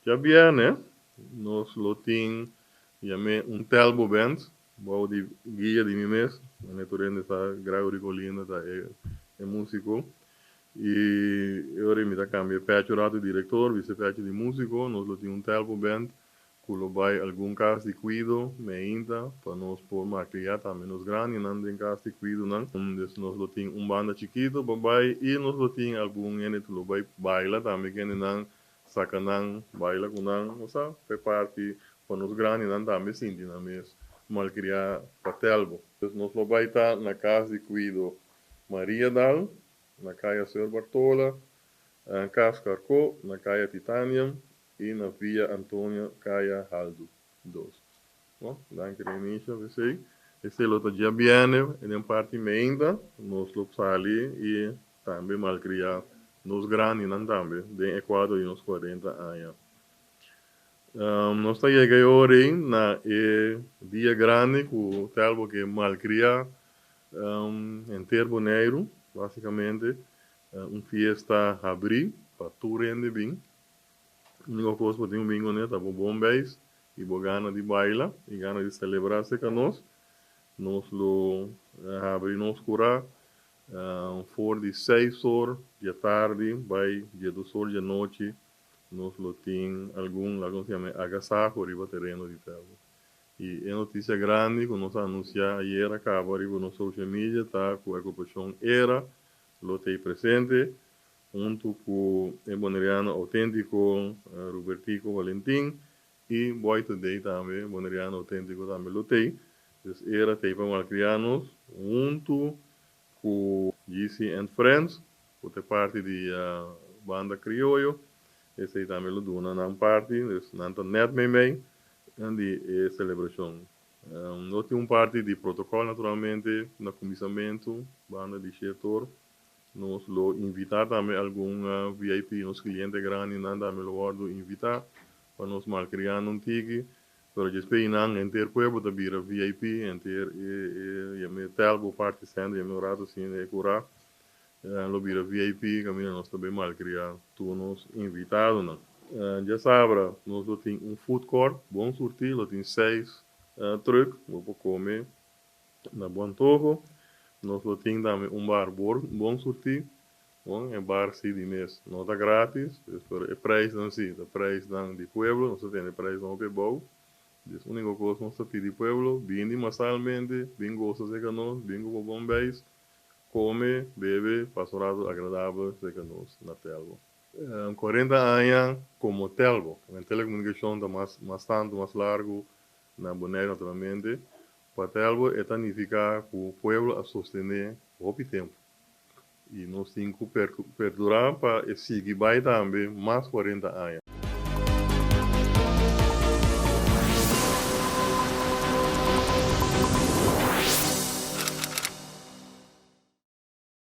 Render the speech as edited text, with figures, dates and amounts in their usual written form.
Djabièrnè nos lo tin yam'é un Telbo Band bou di guia di mi mes, manera tur hende sa Gregory Colinda ta e músiko i e ora mi ta kambia e pecho rato di direktor, bisa e pecho di músiko. Nos lo tin un Telbo Band ku lo bai algun kas di kuido meinta pa nos por malkriá tambe nos grandinan den kas di kuidonan. Dus nos lo tin un banda chikitu pa bai i nos lo tin algun hende ku lo bai baila tambe kendenan saka nan baila ku nan, osea pa e parti pa nos grandinan tambe sinti nan mes malkriá pa Telbo. Dus nos lo bai ta na kas di kuido Mariadal, na Kaya Señor Bartola, Kas Karkó, na Kaya Titanium i na Via Antonio Kaya Haldu dos. Bon, danki Renisha p'esei. Esei lo ta djabièrnè den parti meinta nos lo sali i tambe malkriá nos grandinan tambe den e kuadro di nos 40 aña. Nos ta yega e ora ei na e dia grandi ku Telbo ke malkriá henter Boneiru, básikamente un fiesta habrí pa tur hende bin. Úniko kos bo tin ku bin kuné ta bo bon beis i bo gana di baila i gana di selebrá serka nos. Nos lo habri nos kurá for di 6 or di atardi bai 12 or di anochi. Nos lo tin algun, laga nos yama agasaho riba tereno di Telbo. I e notisia grandi ku nos a anunsiá ayera kaba riba nos social media ta ku e agrupashon Era lo ta presente huntu ku e boneriano outéntiko Robertico Valentin i Boy Today tambe, boneriano outéntiko tambe lo t'ei. Dus Era t'ei pa malkriá nos huntu ku GC and Friends, ku ta parti di banda krioyo. Esei tambe lo duna nan parti, dus nan ta nèt meimei di e selebrashon. Nos tin un parti di protokòl naturalmente na kuminsamentu, banda di 7 or. Nos lo invitá tambe algun VIP, nos kliente grandinan tambe lo wòrdu invitá pa nos malkriá un tiki. Pero despues nan henter pueblo ta bira VIP, henter e yam'é Telbo Party Center, yam'é un ratu asina e kurá lo bira VIP kaminda nos ta bin malkriá tur nos invitadonan. Djasabra nos lo tin un food court bon surtí, lo tin seis truck, bo por kome na bo antoho. Nos lo tin tambe un bar bon surtí. Bon, e bar sí di mes no ta gratis, pero e preisnan sí, ta preisnan di pueblo, nos ta tene preisnan hopi abou. Dus úniko kos nos ta pidi pueblo, bini masalmente, bin gosa serka nos, bin ku bo bon beis, kome, bebe, pasa un ratu agradabel serka nos na Telbo. 40 aña komo Telbo, en telekomunikashon ta mas tantu, mas largu na Boneiru naturalmente. Pa Telbo e ta nifiká ku pueblo a sostené hopi tempu. I nos tin ku perdurá pa e sigui bai tambe mas 40 aña.